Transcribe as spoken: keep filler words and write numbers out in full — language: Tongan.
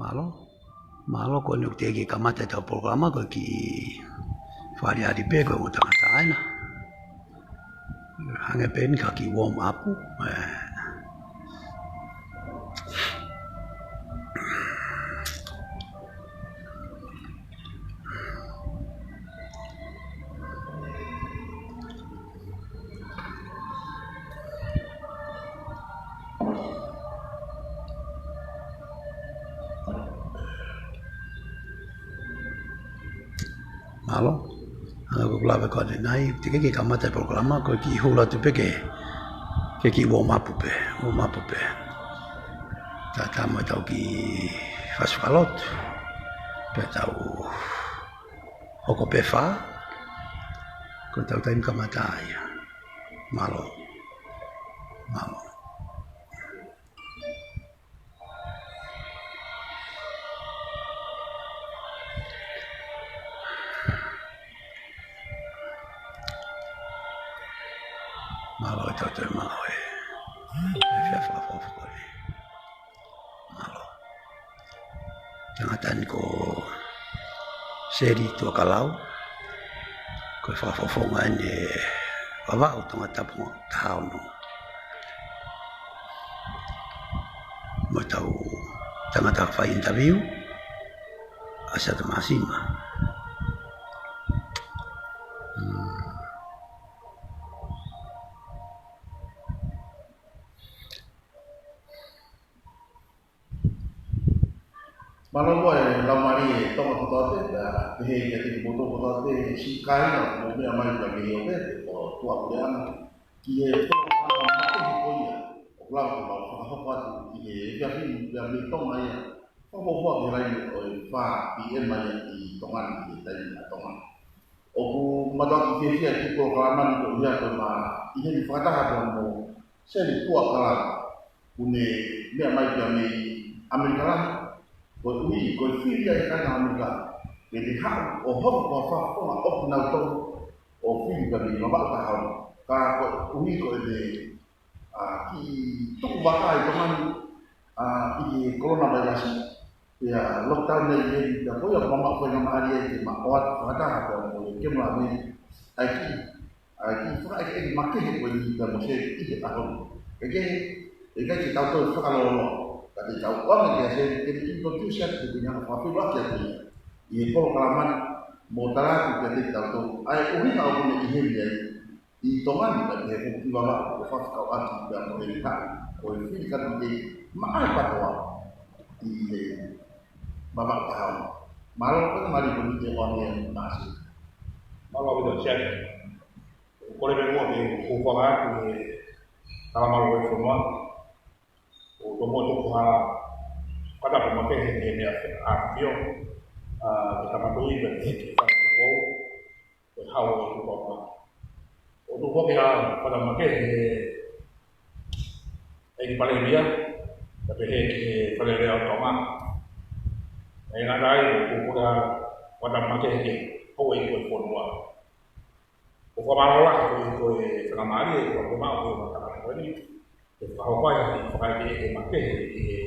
Mālō. Mālō, ko eni ʻoku teʻeki kamata ʻetau polokalama, ko e kiʻi fakaʻaliʻali pē, ko e ongo tangata ʻena. Hangē pē eni ka kiʻi warm up. ʻE. Mālō. Hangē ko ʻeku lave ko eni, teʻeki ke kamata e polokalama, ko e kiʻi hū atu pē ke, ke kiʻi warm up pē, warm up pē. Tatau mo ʻetau kiʻi fakasuka lotu. Pea tau hoko pē fā. Ko ʻetau taimi kamata ia. Mālō. Mālō. Mālō e tautau, mālō e. E fia fakafokoni. Mālō. Tangata ni ko Seli Tuʻakalau. Ko e fakafofonga eni ʻo Vavaʻu Tongatapu taha ono. Mo ʻetau tangata fai interview, ʻAsiata Māsima. Hmm. Mālō muʻa e laumālie Tonga kotoa pē, pea pehē kiate kimoutolu kotoa pē, siʻi kāinga, mou meʻa mai pea mei ʻOpe, ko Tuʻapuleʻanga, ki he polokalama makehe ko ia ʻoku lava ke mau fakahoko atu ʻi he efiafi ni pea mei Tonga ia. Fakamuʻomuʻa ki he laine ʻo e fā P M ia ʻi Tonga ni, ʻi he taimi ʻa Tonga. ʻOku mātuʻaki fiefia ki he polokalama ni koeʻuhi ko e ma ʻi heni fakataha pea mo Seli Tuʻakalau, ʻoku ne meʻa mai pea mei ʻAmelika Lahi, koeʻuhi ko e fili ia ʻa e kāinga ʻAmelika ke ne haʻu ʻo hoko ko ha fakafofonga ʻoku nau tonu ʻo fili pea mei Vavaʻu taha ono. Ka koeʻuhi ko ʻene, ʻa, kiʻi tuku vaka ʻi Tonga ni, ʻa, ʻi he kolona vailasi, pea lockdown ai ʻi heni, pea ko ia ʻoku ma maʻu faingamālie ke ma ʻoatu fakataha pea mo e Kemula Meli, ʻa e kiʻi, ʻa e kiʻi fakaʻekeʻeke makehe ko eni pea mo Seli ʻi he ʻaho ni. Kae kehe, ʻe ʻikai ke tau toe fakalōloa, ka te tau ʻoange kia Seli ke ne introduce atu, ke ne hanga ʻo fakafeʻiloaki atu ia ʻi he polokalama ni, mo tala atu kiate kitautolu ʻa e ʻuhinga ʻoku ne ʻi heni ai ʻi Tonga ni, kae pehē foki ki Vavaʻu, ko e fakafekauʻaki pea mo e lika, ko e fili kātaki maʻa e patoa ʻi he Vavaʻu taha ono. Mālō, ko e mālō ko eni te oane e masi. Mālō ʻaupito Siaki. Kole pē muʻa ke u hūfanga atu he talamalu ʻo e fonua. ʻO tomuʻa tuku ha fakatapu makehe he meʻa ʻa e ʻAfio, ʻa, ke tau mātuʻaki pē he ke fakatuku au. Ko e hau ʻo e tuku au. ʻO tuku foki ha fakatapu makehe he ʻEiki Palēmia, kae pehē ki he Fale Alea ʻo Tonga. ʻE ngata ai, ʻo tuku foki ha fakatapu makehe ki he houʻeiki ʻo e fonua. ʻOku ou fakamālō lahi ko e, ko e faingamālie ʻoku ou maʻu ko e fakatapu ko eni. Ke fakahoko ai ha kiʻi fakaʻekeʻeke makehe ki he